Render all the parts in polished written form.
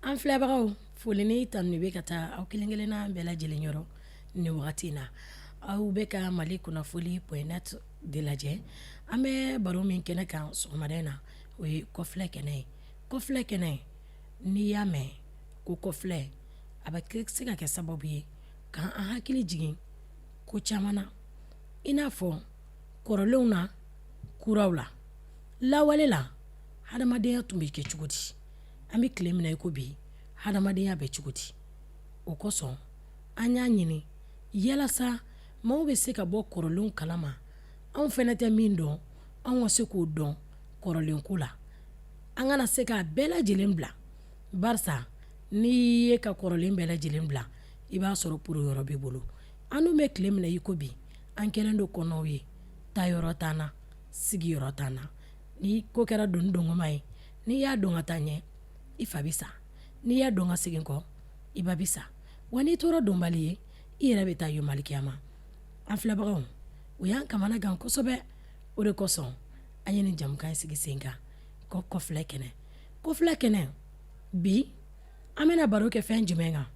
An filɛbagaw, foli ni tanuni bɛ ka taa aw kelen-kelenna bɛɛ lajɛlen yɔrɔ nin wagati in na. Aw bɛ ka Mali kunnafoni point net de lajɛ. An bɛ baro min kɛnɛ kan sɔgɔmada in na, o ye kɔfilɛ kɛnɛ ye. Kɔfilɛ kɛnɛ, n'i y'a mɛn ko kɔfilɛ, a bɛ se ka kɛ sababu ye k'an hakili jigin ko caman na, i n'a fɔ kɔrɔlenw na kuraw la. Lawale la, hadamadenya tun bɛ kɛ cogo di? An bɛ tile min na i ko bi, hadamadenya bɛ cogo di? O kosɔn an y'a ɲini yalasa maaw bɛ se ka bɔ kɔrɔlenw kalama, anw fana tɛ min dɔn, anw ka se k'o dɔn kɔrɔlen ko la. An kana se k'a bɛɛ lajɛlen bila, barisa n'i ye ka kɔrɔlen bɛɛ lajɛlen bila, i b'a sɔrɔ poro yɔrɔ b'i bolo. An dun bɛ tile min na i ko bi, an kɛlen don kɔnɔw ye, taayɔrɔ t'an na, sigiyɔrɔ t'an na. Ni ko kɛra doni dongoma ye, n'i y'a don ka taa ɲɛ, i fa bɛ sa, n'i y'a don ka segin kɔ, i ba bɛ sa. Wa n'i tora donbali ye, i yɛrɛ bɛ taa yomalikiyama. An filɛbagaw, o y'an kamana gan kosɛbɛ. O de kosɔn an ye nin jamukan in sigi sen kan ko kɔfilɛ kɛnɛ. Kɔfilɛ kɛnɛ, bi an bɛna baro kɛ fɛn jumɛn kan?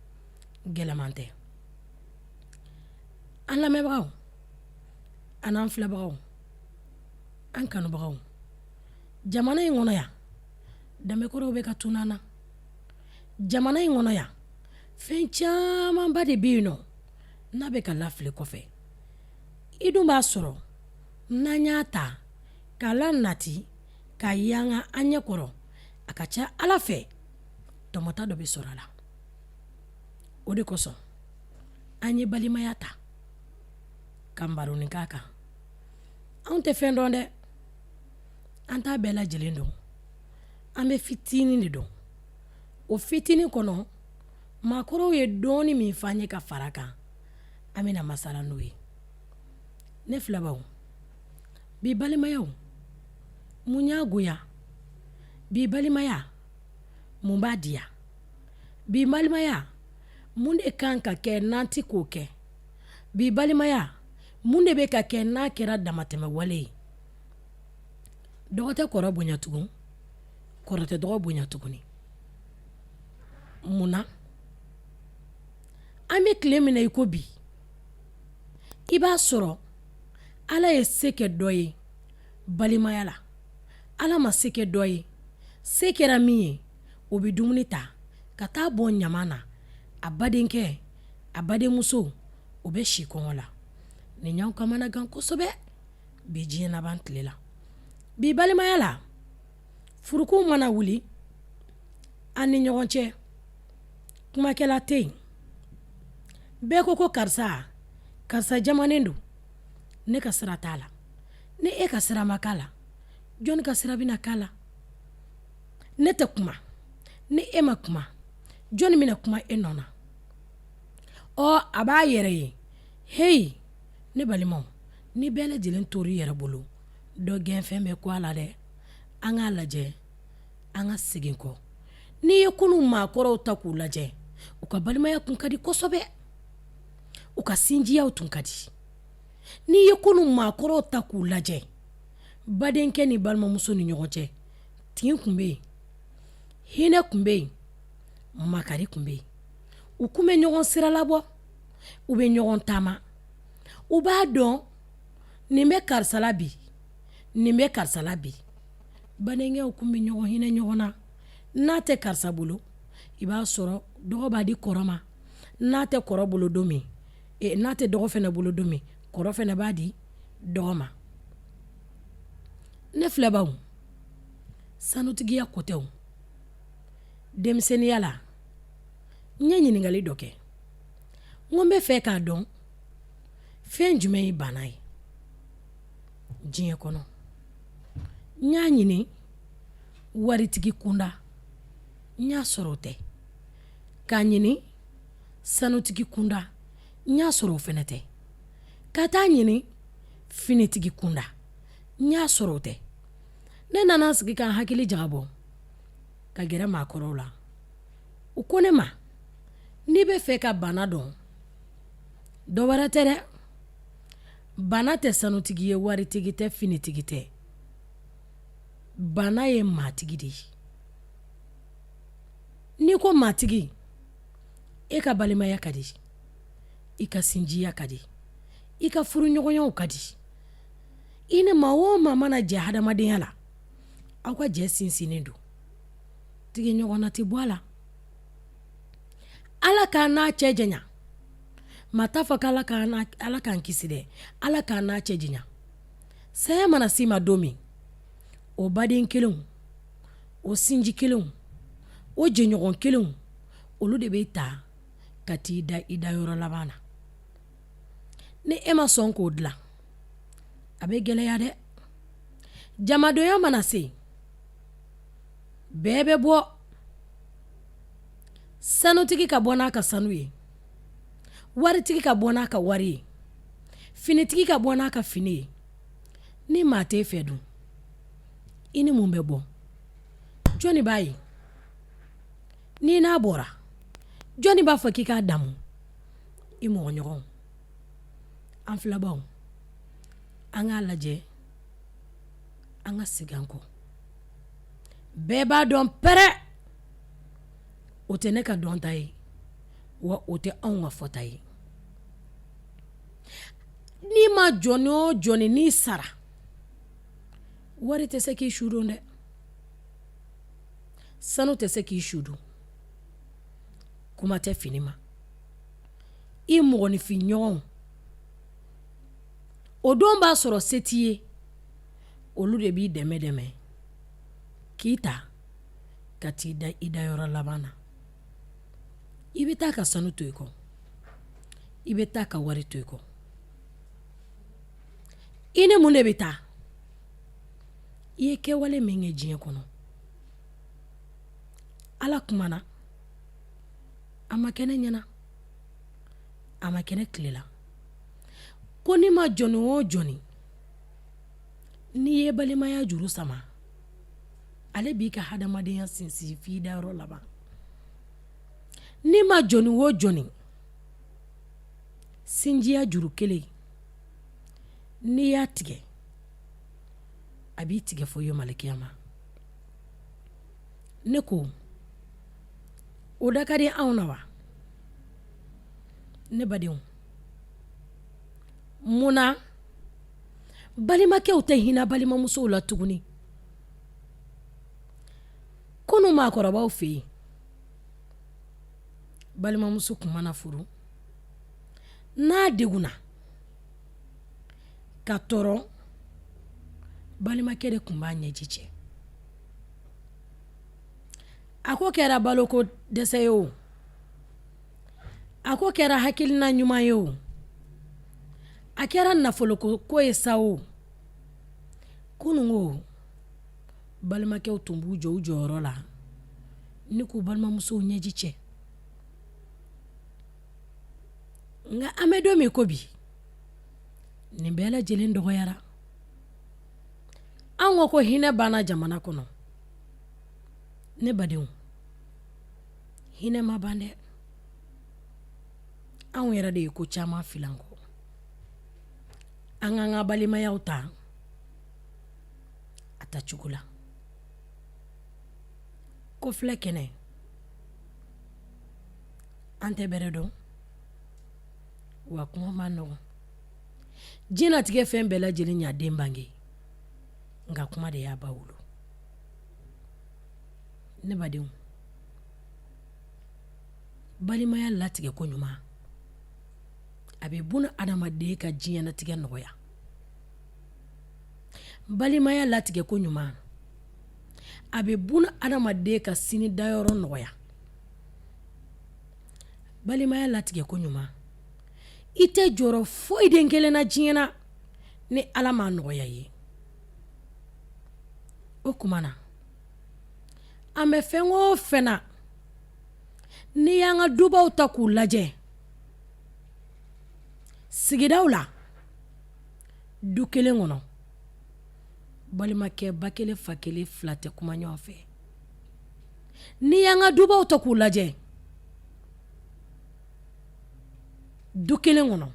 Gɛlɛman tɛ. An lamɛnbagaw an'an filɛbagaw, an kanubagaw, jamana in kɔnɔ yan, danbekɔrɔw bɛ ka tunun an na. Jamana in kɔnɔ yan, fɛn camanba de bɛ yen nɔ n'a bɛ ka lafili kɔfɛ. I dun b'a sɔrɔ n'an y'a ta k'a lanati k'a yanga an ɲɛ kɔrɔ, a ka ca Ala fɛ tɔmɔta dɔ bɛ sɔrɔ a la. O de kosɔn an ye balimaya ta ka baronin k'a kan. Anw tɛ fɛn dɔn dɛ, an t'a bɛɛ lajɛlen dɔn, an bɛ fitinin de dɔn. O fitinin kɔnɔ, maakɔrɔw ye dɔɔnin min fɔ an ye ka fara kan, an bɛna masala n'o ye. Ne filɛbaaw, bi balimayaw, mun y'a goya? Bi balimaya, mun b'a diya? Bi balimaya, mun de kan ka kɛ n'an tɛ k'o kɛ? Bi balimaya, mun de bɛ ka kɛ n'a kɛra damatɛmɛwale ye? Dɔgɔ tɛ kɔrɔ bonya tugun, kɔrɔ tɛ dɔgɔ bonya tuguni. Mun na? An bɛ tile min na i ko bi, i b'a sɔrɔ Ala ye se kɛ dɔ ye balimaya la, Ala ma se kɛ dɔ ye. Se kɛra min ye, o bɛ dumuni ta ka taa bɔ ɲama na, a badenkɛ, a badenmuso, o bɛ si kɔngɔ la. Nin y'anw kamana gan kosɛbɛ bi diɲɛ laban tile la. Bi balimaya la, furukuw mana wuli an ni ɲɔgɔn cɛ, kumakɛla tɛ yen. Bɛɛ ko ko karisa, karisa jamanen don, ne ka sira t'a la. Ni e ka sira ma k'a la, jɔnni ka sira bɛna k'a la? Ne tɛ kuma, ni e ma kuma, jɔnni bɛna kuma e nɔ na? Ɔ a b'a yɛrɛ ye heyi ne balimaw, ni bɛɛ lajɛlen tora i yɛrɛ bolo, dɔ gɛnfɛn bɛ ku a la dɛ. An k'a lajɛ, an ka segin kɔ. N'i ye kunun maakɔrɔw ta k'u lajɛ, u ka balimaya tun ka di kosɛbɛ, u ka sinjiyaw tun ka di. N'i ye kunun maakɔrɔw ta k'u lajɛ, badenkɛ ni balimamuso ni ɲɔgɔn cɛ, tin tun bɛ yen, hinɛ tun bɛ yen, makari tun bɛ yen. U tun bɛ ɲɔgɔn siralabɔ, u bɛ ɲɔgɔn taama, u b'a dɔn nin bɛ karisa la bi, nin bɛ karisa la bi. Badenkɛw tun bɛ ɲɔgɔn hinɛ ɲɔgɔn na. N'a tɛ karisa bolo, i b'a sɔrɔ dɔgɔ b'a di kɔrɔ ma. N'a tɛ kɔrɔ bolo don min, n'a tɛ dɔgɔ fana bolo don min, kɔrɔ fana b'a di dɔgɔ ma. Ne filɛbaw, sanutigiya ko tɛ o. Denmisɛnninya la, n ye ɲininkali dɔ kɛ. N ko n bɛ fɛ k'a dɔn fɛn jumɛn ye bana ye diɲɛ kɔnɔ. N y'a ɲini waritigi kunda. N y'a sɔrɔ o tɛ. K'a ɲini sanutigi kunda, n y'a sɔrɔ o fɛnɛ tɛ. Ka taa ɲini finitigi kunda, n y'a sɔrɔ o tɛ. Ne nana sigi ka n hakili jagabɔ ka gɛrɛ maakɔrɔw la. U ko ne ma, n'i bɛ fɛ ka bana dɔn, dɔ wɛrɛ tɛ dɛ, bana tɛ sanutigi ye, waritigi tɛ, finitigi tɛ. Bana ye maatigi de ye. N'i ko maatigi, e ka balimaya ka di, i ka sinjiya ka di, i ka furuɲɔgɔnyaw ka di, i ni maa o maa mana jɛ hadamadenya la, aw ka jɛ sinsinnen don, tigɛ ɲɔgɔn na tɛ bɔ a la. Ala k'an n'a cɛ janya, maa t'a fɔ k'Ala ala k'an kisi dɛ, Ala k'an n'a cɛ janya. Saya mana s'i ma don min, o baden kelenw, o sinji kelenw, o jɛɲɔgɔn kelenw, olu de bɛ ta ka t'i da i dayɔrɔ laban na. Ni e ma sɔn k'o dilan, a bɛ gɛlɛya dɛ. Jamadonya mana se, bɛɛ bɛ bɔ. Sanutigi ka bɔ n'a ka sanu ye, waritigi ka bɔ n'a ka wari ye, finitigi ka bɔ n'a ka fini ye. Ni maa t'e fɛ dun, i ni mun bɛ bɔ? Jɔnni b'a ye? N'i n'a bɔra, jɔnni b'a fɔ k'i k'a damu? I mɔgɔ ɲɔgɔnw. An filabaw, an k'a lajɛ, an ka segin an kɔ. Bɛɛ b'a dɔn pɛrɛ, o tɛ ne ka dɔnta ye, wa o tɛ anw ka fɔta ye. N'i ma jɔni o jɔni, n'i sara, wari tɛ se k'i su don dɛ, sanu tɛ se k'i su don, kuma tɛ fini ma. I mɔgɔninfin ɲɔgɔnw, o don b'a sɔrɔ se t'i ye, olu de b'i dɛmɛ dɛmɛ k'i ta ka t'i da i dayɔrɔ laban na. I bɛ taa ka sanu to i kɔ, i bɛ taa ka wari to i kɔ. I ni mun de bɛ taa? I ye kɛwale min kɛ diɲɛ kɔnɔ, Ala kumana, a ma kɛ ne ɲɛna, a ma kɛ ne tile la, ko n'i ma jɔni o jɔni, n'i ye balimaya juru sama, ale b'i ka hadamadenya sinsin f'i dayɔrɔ laban. N'i ma jɔni o jɔni, sinjiya juru kelen, n'i y'a tigɛ, a b'i tigɛ fo yomalikiyama. Ne ko o da ka di anw na wa? Ne badenw, mun na balimakɛw tɛ hinɛ balimamusow la tuguni? Kunun maakɔrɔbaw fɛ yen, balimamuso tun mana furu, n'a degunna ka tɔɔrɔ, balimakɛ de tun b'a ɲɛji cɛ. A ko kɛra baloko dɛsɛ ye o, a ko kɛra hakilina ɲuman ye o, a kɛra nafoloko ko ye sa o, kunun ko balimakɛw tun b'u jɔ u jɔyɔrɔ la ni k'u balimamusow ɲɛji cɛ. Nka an bɛ don min ko bi, nin bɛɛ lajɛlen dɔgɔyara. An ko ko hinɛ banna jamana kɔnɔ. Ne badenw, hinɛ ma ban dɛ. Anw yɛrɛ de ye ko caman fili an kɔ. An k'an ka balimayaw ta a ta cogo la. Ko filɛ kɛnɛ, an tɛ bɛrɛ dɔn, wa kuma man nɔgɔn. Diɲɛnatigɛ fɛn bɛɛ lajɛlen y'a den bange, nka kuma de y'a ba wolo. Ne badenw, balimaya latigɛ ko ɲuman, a bɛ buna adamaden ka diɲɛnatigɛ nɔgɔya. Balimaya latigɛ ko ɲuman, a bɛ buna adamaden ka sini dayɔrɔ nɔgɔya. Balimaya latigɛ ko ɲuman, i tɛ jɔrɔ foyi den kelen na diɲɛ na ni Ala m'a nɔgɔya i ye. O tuma na, An bɛ fɛn o fɛn na, n'i y'an ka dubaw ta k'u lajɛ sigidaw la, du kelen kɔnɔ, balimakɛ ba kelen fa kelen fila tɛ kuma ɲɔgɔn fɛ. N'i y'an ka dubaw ta k'u lajɛ du kelen kɔnɔ,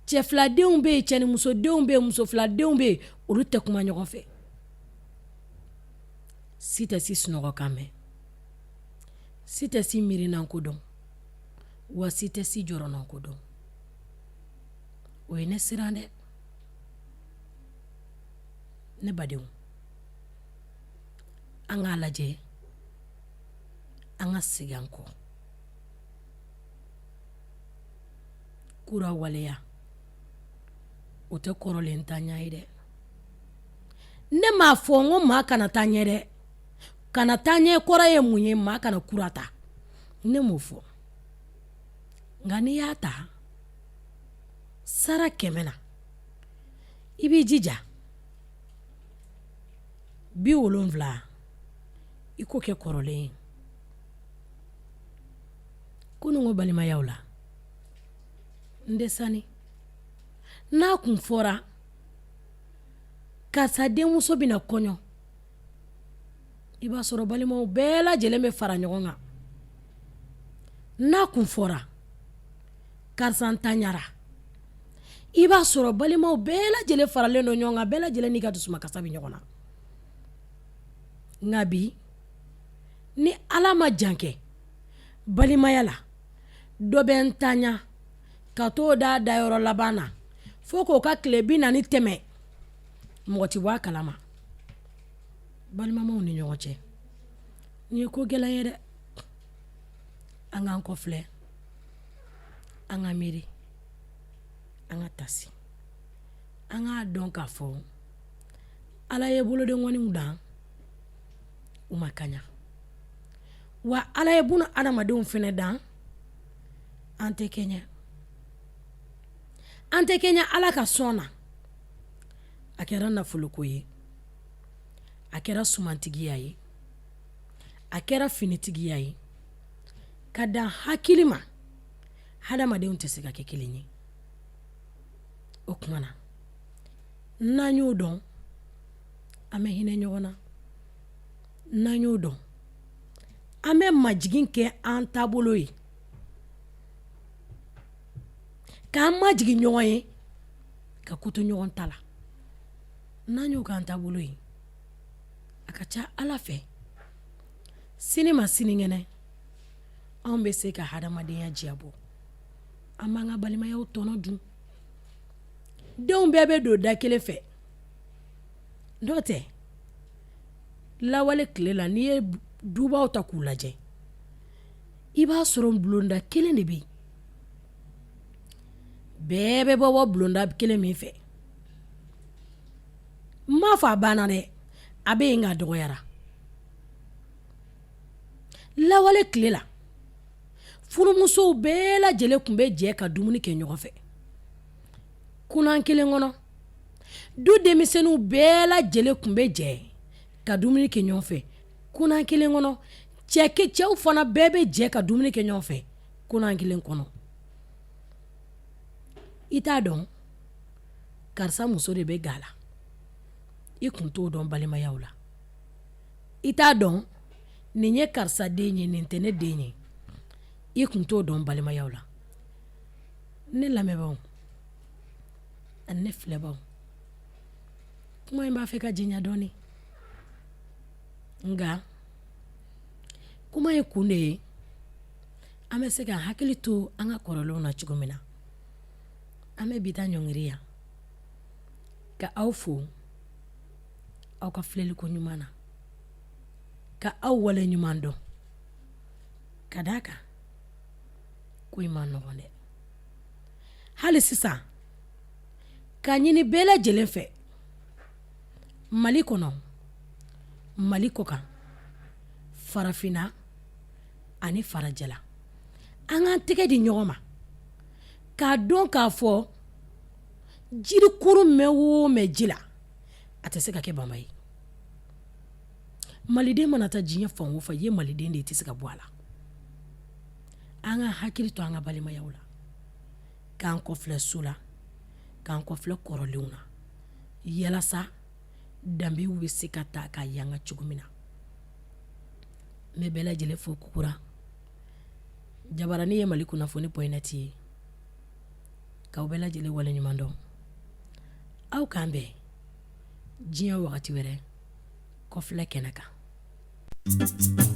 cɛ filadenw bɛ yen, cɛ ni musodenw bɛ yen, muso filadenw bɛ yen, olu tɛ kuma ɲɔgɔn fɛ. Si tɛ si sunɔgɔkan mɛn, si tɛ si miirinanko dɔn, wa si tɛ si jɔrɔnanko dɔn. O ye ne siran dɛ, ne badenw. An k'a lajɛ, an ka segin an kɔ. Kura waleya, o tɛ kɔrɔlen ntanya ye dɛ. Ne m'a fɔ n ko maa kana taa ɲɛ dɛ. Kana taa ɲɛ kɔrɔ ye mun ye? Maa kana kura ta, ne m'o fɔ. Nka n'i y'a ta sara 100 na, i b'i jija 70 i k'o kɛ kɔrɔlen ye. Kununko balimayaw la, n tɛ sani n'a kun fɔra karisa denmuso bɛna kɔɲɔ, i b'a sɔrɔ balimaw bɛɛ lajɛlen bɛ fara ɲɔgɔn kan. N'a kun fɔra karisa ntanyara, i b'a sɔrɔ balimaw bɛɛ lajɛlen faralen don ɲɔgɔn kan, bɛɛ lajɛlen n'i ka dusumakasa bɛ ɲɔgɔn na. Nka bi, ni Ala ma jan kɛ balimaya la, dɔ bɛ ntanya ka t'o da dayɔrɔ laban na fo k'o ka tile 40 tɛmɛ, mɔgɔ tɛ bɔ a kalama balimamaw ni ɲɔgɔn cɛ. Nin ye ko gɛlɛn ye dɛ. An k'an kɔfilɛ, an ka miiri, an ka tasi, an k'a dɔn k'a fɔ Ala ye bolodenkɔniw dan, u ma kaɲa, wa Ala ye buna adamadenw fana dan, an tɛ kɛɲɛ, an tɛ kɛɲɛ Ala ka sɔn na. A kɛra nafoloko ye, a kɛra sumantigiya ye, a kɛra finitigiya ye, ka dan hakili ma, hadamadenw tɛ se ka kɛ kelen ye. O tuma na, n'an y'o dɔn, an bɛ hinɛ ɲɔgɔn na. N'an y'o dɔn, an bɛ majigin kɛ an taabolo ye, k'an majigin ɲɔgɔn ye, ka ko to ɲɔgɔn ta la. N'an y'o k'an taabolo ye, a ka ca Ala fɛ, sini ma sinikɛnɛ, anw bɛ se ka hadamadenya diya bɔ. An b'an ka balimayaw tɔnɔ dun. Denw bɛɛ bɛ don da kelen fɛ. N'o tɛ, lawale tile la, n'i ye dubaw ta k'u lajɛ, i b'a sɔrɔ bulonda kelen de bɛ yen, bɛɛ bɛ bɔ bulonda kelen min fɛ. N m'a fɔ a banna dɛ, a bɛ yen nka a dɔgɔyara. Lawale tile la, furumusow bɛɛ lajɛlen tun bɛ jɛ ka dumuni kɛ ɲɔgɔn fɛ kunan kelen kɔnɔ. Du denmisɛnninw bɛɛ lajɛlen tun bɛ jɛ ka dumuni kɛ ɲɔgɔn fɛ kunan kelen kɔnɔ. Cɛw fana bɛɛ bɛ jɛ ka dumuni kɛ ɲɔgɔn fɛ kunan kelen kɔnɔ. I t'a dɔn karisa muso de bɛ ga la, i tun t'o dɔn balimayaw la. I t'a dɔn nin ye karisa den ye, nin tɛ ne den ye, i tun t'o dɔn balimayaw la. Ne lamɛnbaaw ani ne filɛbaaw, kuma in b'a fɛ ka janya dɔɔnin, nka kuma in kun de ye an bɛ se ka hakili to an ka kɔrɔlenw na cogo min na. An bɛ bi ta ɲɔngiri yan ka aw fo aw ka filɛliko ɲuman na, ka aw wale ɲuman dɔn, ka d'a kan ko in man nɔgɔn dɛ. Hali sisan k'a ɲini bɛɛ lajɛlen fɛ, Mali kɔnɔ, Mali kɔkan, farafinna ani farajɛla, an k'an tɛgɛ di ɲɔgɔn ma k'a dɔn k'a fɔ jirikuru mɛn o mɛn ji la, a tɛ se ka kɛ bama ye. Maliden mana taa diɲɛ fan o fan, i ye Maliden de ye, i tɛ se ka bɔ a la. An ka hakili to an ka balimayaw la, k'an kɔfilɛ so la, k'an kɔfilɛ kɔrɔlenw na, yalasa danbew bɛ se ka ta ka yanga cogo min na. N bɛ bɛɛ lajɛlen fo kokura. Jabaranin ye Mali kunnafoni point net ye, k'aw bɛɛ lajɛlen waleɲuman dɔn. Aw k'an bɛn diɲɛ wagati wɛrɛ kɔfilɛ kɛnɛ kan.